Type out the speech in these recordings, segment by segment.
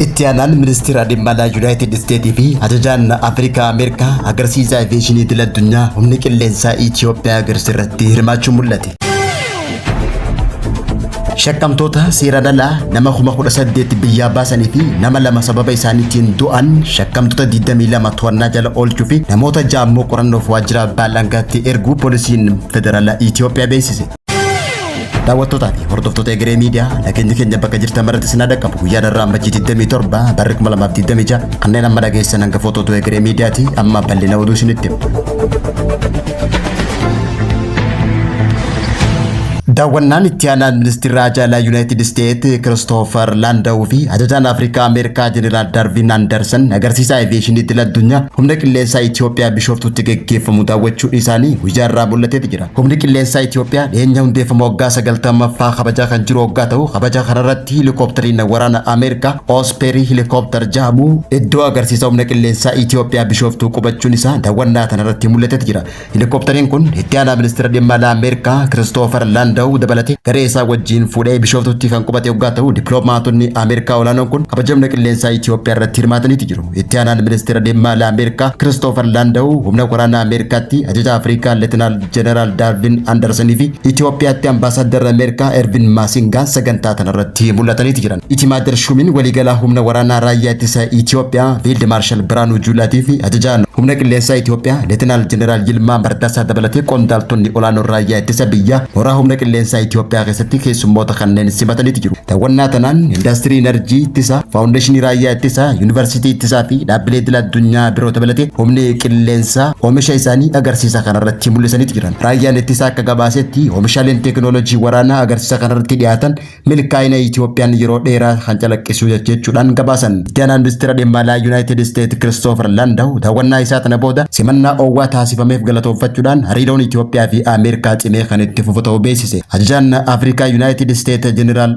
Itti aanaan ministeera dhimma alaa Yuunaayitid Isteetii fi ajajaan Afrikaa Ameerikaa agarsiisa aviyeeshinii idil addunyaa humni qilleensaa Itoophiyaa agarsiisa irratti hirmaachuun mul'ate. Shakkamtoota seeraan alaa nama 18,000 biyyaa baasanii fi nama 2 sababa isaaniitiin du'an, shakkamtoota 22 to'annaa jala oolchuu fi namoota 6 immoo qorannoof waajjira abbaa alangaatti erguu poolisiin federaalaa Itoophiyaa beeksise. Daawwattootaa fi hordoftoota Egeree Miidiyaa, nageenyi keenya bakka jirtan maratti isin dhaqqabu. Guyyaa darraa Ammajjii 27 barri 2026 kanneen amma dhageessan hangafoota oduu Egeree Miidiyaati. Amma bal'ina oduu isinitti hima. Daawwannaan itti aanaan ministeera haajaa Yuunaayitid Isteet Kiristoofer Laandawuu fi ajajaan Afrikaa Ameerikaa Jeneraal Darvin Anderson agarsiisa aviyeeshinii idil addunyaa humna qilleensaa Itoophiyaa Bishooftutti geggeeffamu daawwachuun isaanii guyyaa irraa mul'ateeti jira. Humni qilleensaa Itoophiyaa dhiyeenya hundeeffama waggaa 90ffaa kabajaa kan jiru waggaa ta'u, kabaja kanarratti helikooптariin waraana Ameerikaa Osperii helikoophtar jedhamu iddoo agarsiisa humna qilleensaa Itoophiyaa Bishooftuu qubachuun isaa daawwannaa kanarratti mul'ateeti jira. Helikooптariin kun itti aanaa ministeera dhimma alaa Ameerikaa Kiristoofer Laandawuu dabalatee garee isaa wajjin fuudhee Bishooftutti kan qubate waggaa ta'u, dippiloomaatonni Ameerikaa olaanoon kun kabajamna qilleensaa Itoophiyaa irratti hirmaataniiti jiru. Itti aanaan ministeera dhimma alaa Ameerikaa Kiristoofer Laandawuu humna waraanaa Ameerikaatti ajaja Afrikaa Leetinaal Jeneraal Daarvin Andersonii fi Itoophiyaatti ambaasaaddarri Ameerikaa Ervin Maasingaan sagantaa kanarratti mul'ataniiti jiran. Itimaajar Shuumiin waliigalaa humna waraanaa raayyaa ittisa Itoophiyaa Fiild Maarshal Biraanuu Juulaatii fi ajajaan humna qilleensaa Itoophiyaa Leetinaal Jeneraal Yilmaa Mardaasaa dabalatee qondaaltonni olaanoon raayyaa ittisa biyyaa mooraa humna qilleensaa Itoophiyaa keessatti keessummoota kanneen simataniiti jiru. Daawwannaa tanaan indaastirii enerjii ittisaa, faawundeeshinii raayyaa ittisaa, yuunivarsiitii ittisaa fi dhaabbilee idil addunyaa biroo dabalatee humni qilleensaa oomisha isaanii agarsiisa kanarratti mul'isaniiti jiran. Raayyaan ittisaa akka gabaasetti, oomishaaleen teekinooloojii waraanaa agarsiisa kanarratti dhiyaatan milkaa'ina Itoophiyaan yeroo dheeraa kan calaqqisu jechuudhaan gabaasan. Itti aanaan ministeera dhimma alaa Yuunaayitid Isteet Kiristoofer Landaw daawwannaa isaa tana booda simannaa oowwaa taasifameef galatoonfachuudhaan hariiroon Itoophiyaa fi Ameerikaa cimee kan itti fufu ta'uu beeksise. Ajajaan Afrikaa Yuunaayitid Isteet Jeneraal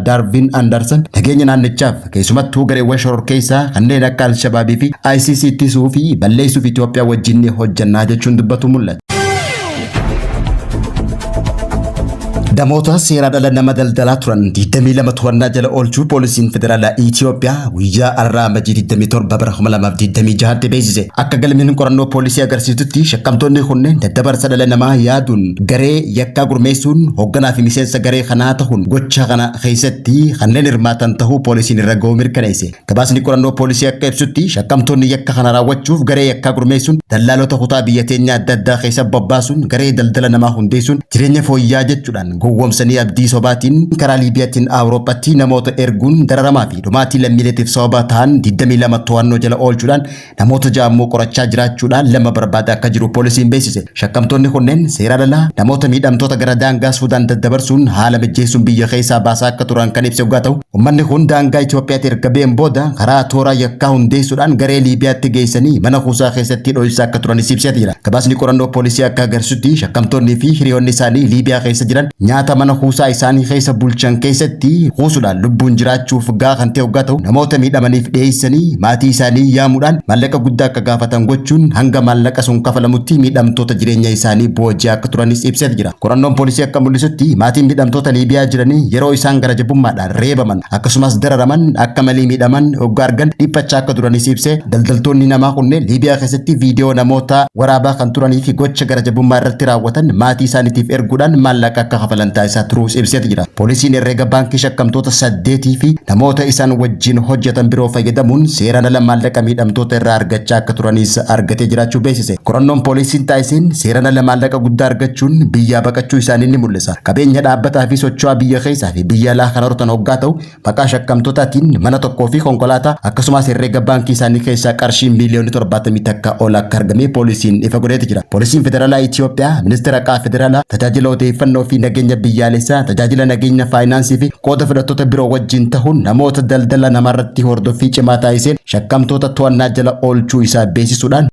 Darvin Anderson nageenya naannichaaf, keessumattuu gareewwan shororkeessaa kanneen akka Alshabaabii fi ICC ittisuu fi balleessuuf Itoophiyaa wajjin ni hojjannaa jechuun dubbatu mul'ata. Namoota seeraan ala nama daldalaa turan 22 to'annaa jala oolchuu poolisiin federaalaa Itoophiyaa guyyaa har'aa Amajjii 27 bara 2026tti beeksise. Akka galmeen qorannoo poolisii agarsiisutti, shakkamtoonni kunneen daddabarsa dhala namaa yaaduun garee yakkaa gurmeessuun hoogganaa fi miseensa garee kanaa ta'uun gocha kana keessatti kanneen hirmaatan ta'uu poolisiin irra ga'uu mirkaneesse. Gabaasni qorannoo poolisii akka ibsutti, shakkamtoonni yakka kana raawwachuuf garee yakkaa gurmeessuun dallaalota kutaa biyya teenyaa adda addaa keessa bobbaasuun garee daldala namaa hundeessuun jireenya fooyya'aa jechuudhaan gowwoomsanii abdii sobaatiin karaa Liibiyaatiin Awurooppaatti namoota erguun dararamaa fi dhumaatii lammiileetiif sababa ta'an 22 to'annoo jala oolchuudhaan namoota 6 immoo qorachaa jiraachuudhaan 2 barbaada akka jiru poolisiin beeksise. Shakkamtoonni kunneen seeraan alaa namoota miidhamtoota gara daangaa Suudaan daddabarsuun haala mijjeessuun biyya keessaa baasaa akka turan kan ibse yoggaa ta'u, uummanni kun daangaa Itoophiyaatti erga ba'een booda karaa toora yakkaa hundeessuudhaan garee Liibiyaatti geessanii mana kuusaa keessatti dho'isaa akka turanis ibsee jira. Gabaasni qorannoo poolisii akka agarsiisutti, shakkamtoonnii fi hiriyoonni isaanii Liibiyaa keessa jiran nyaata mana kuusaa isaanii keessa bulchan keessatti kuusuudhaan lubbuun jiraachuuf gaa kan ta'e yoggaa ta'u, namoota miidhamaniif dhiyeessanii maatii isaanii yaamuudhaan maallaqa guddaa akka gaafatan gochuun hanga maallaqa sun kafalamutti miidhamtoota jireenya isaanii booji'aa akka turanis ibsee jira. Qorannoon poolisii akka mul'isutti, maatiin miidhamtoota Liibiyaa jiranii yeroo isaan gara jabummaadhaan reebaman akkasumas dararaman, akka malee miidhaman hoggaa argan dhiphachaa akka turanis ibsee, daldaltoonni namaa kunneen Liibiyaa keessatti viidiyoo namoota waraabaa kan turanii fi gocha gara jabummaa irratti raawwatan maatii isaaniitiif erguudhaan maallaqa akka kafalan taasisaa turuus ibsee jira. Poolisiin herreega baankii shakkamtoota 8 fi namoota isaan wajjin hojjetan biroo fayyadamuun seeraan ala maallaqa miidhamtoota irraa argachaa akka turanis argatee jiraachuu beeksise. Qorannoon poolisiin taasiseen seeraan ala maallaqa guddaa argachuun biyyaa baqachuu isaanii ni mul'isa. Qabeenya dhaabbataa fi socho'aa biyya keessaa fi biyya alaa kan horatan hoggaa ta'u, maqaa shakkamtootaatiin mana tokkoo fi konkolaataa akkasumas herreega baankii isaanii keessaa qarshii miiliyoonii 71 ol akka argame poolisiin ifa godheeti jira. Poolisiin Federaalaa Itoophiyaa, Ministeera Haqaa Federaalaa, Tajaajila Odeeffannoo fi Nageenya Biyyaalessaa, Tajaajila Nageenya Faayinaansii fi qooda fudhattoota biroo wajjin ta'uun namoota daldala namarratti hordoffii cimaa taasiseen shakkamtoota to'annaa jala oolchuu isaa beeksisuudhaan.